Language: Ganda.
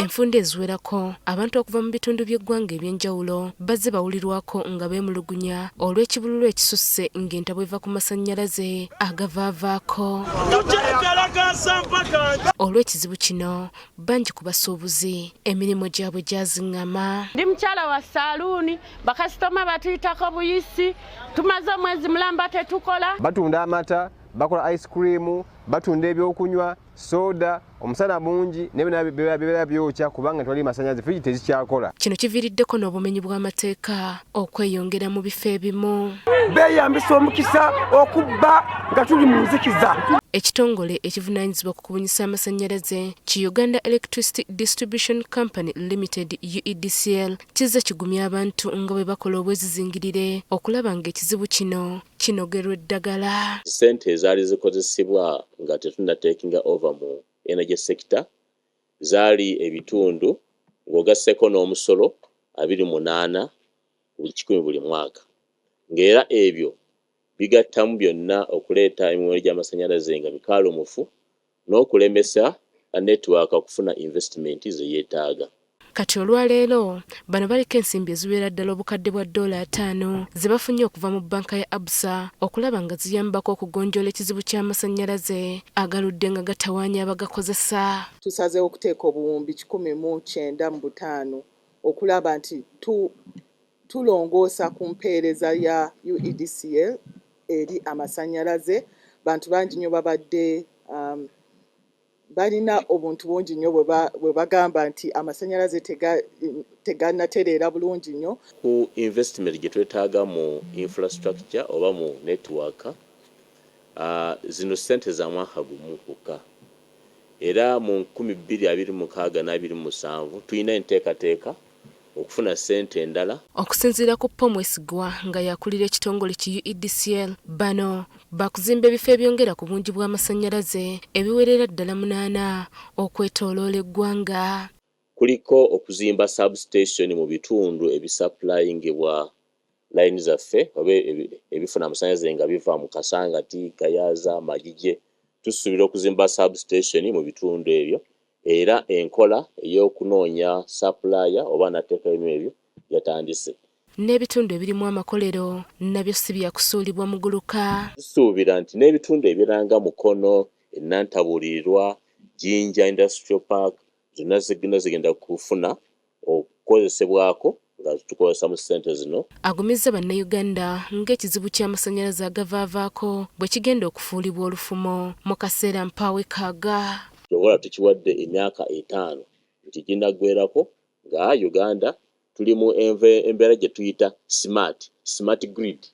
Enfunda eziwerako abantu okuva mu bitundu by'eggwanga eby'enjawulo bazze bawulirwako nga beemulugunya olw'ekibululu ekisusse ng'entabwe eva ku masannyalaze agavaavaako. Olw'ekizibu kino bangi ku basuubuzi emirimu gyabwe gyaziŋŋama. Ndi mukyala wa saaluuni, bakasitoma batuyitako buyisi, tumaze omwezi mulamba tetukola. Batunda amata, bakola ice cream, batunda ebyokunywa, soda, omusana mungi naye bibeera byokya kubanga tewali masannyalaze, firiji tezikyakola. Kino kiviiriddeko n'obumenyi bw'amateeka okweyongera mu bifo ebimu. Beeyambisa omukisa okubba nga tuli mu nzikiza. Ekitongole ekivunaanyizibwa ku kubunyisa amasannyalaze ki Uganda Electricity Distribution Company Limited UEDCL kizze kigumya abantu nga bwe bakola obwezizingirire okulaba ng'ekizibu kino kinogerwa eddagala. Ssente ezaali zikozesebwa nga tetunnatekinga over mu energy sector zaali ebitundu ng'ogasseko n'omusolo 28 buli 100 buli mwaka, ng'era ebyo bigattamu byonna okuleeta emiwendo gy'amasannyalaze nga mikaalumufu n'okulemesa network okufuna investment ze yeetaaga. Kati olwaleero bano baliko ensimbi eziwerera ddala obukadde bwa $50 ze bafunye okuva mu bbanka ya Absa okulaba nga ziyambako okugonjoola ekizibu ky'amasannyalaze agaludde nga gatawaanya abagakozesa. Tusazeewo okuteeka obuwumbi 195 okulaba nti tulongoosa ku mpeereza ya UEDCL eri amasannyalaze. Bantu bangi nnyo babadde balina obuntu bungi nnyo bwe bagamba nti amasannyalaze tegannatereera bulungi nnyo. Ku investment gye twetaaga mu infrastructure oba mu network, zino ssente za mwaka gumu gwokka, era mu 2026 na 27 tulina enteekateeka okufuna ssente endala. Okusinziira ku Paul Mwesigwa nga yakulira ekitongole ki UEDCL, bano bakuzimba ebifo ebyongera ku bungi bw'amasannyalaze ebiwerera ddala 8 okwetooloola eggwanga. Kuliko okuzimba substation mu bitundu ebisupplyingibwa line zaffe oba ebifuna amasannyalaze nga biva mu Kasangati, Gayaza, Magije. Tusuubira okuzimba substation mu bitundu ebyo, era enkola ey'okunoonya supplier oba anateekayo ebyo yatandise. N'ebitundu ebirimu amakolero nabyo si byakusuulibwa muguluka. Tusuubira nti n'ebitundu ebiranga Mukono, Ennantabuulirirwa, Jinja Industrial Park zonna zigenda zigenda kufuna okukozesebwako nga tukozesa mu ssente zino. Agumizza Bannayuganda ng'ekizibu ky'amasannyalaze agavaavaako bwe kigenda okufuulibwa olufumo mu kaseera mpaawe kaaga. Obola tukiwadde emyaka 5 nti ginaggwerako nga Uganda tuli mu embeera gye tuyita smart grid.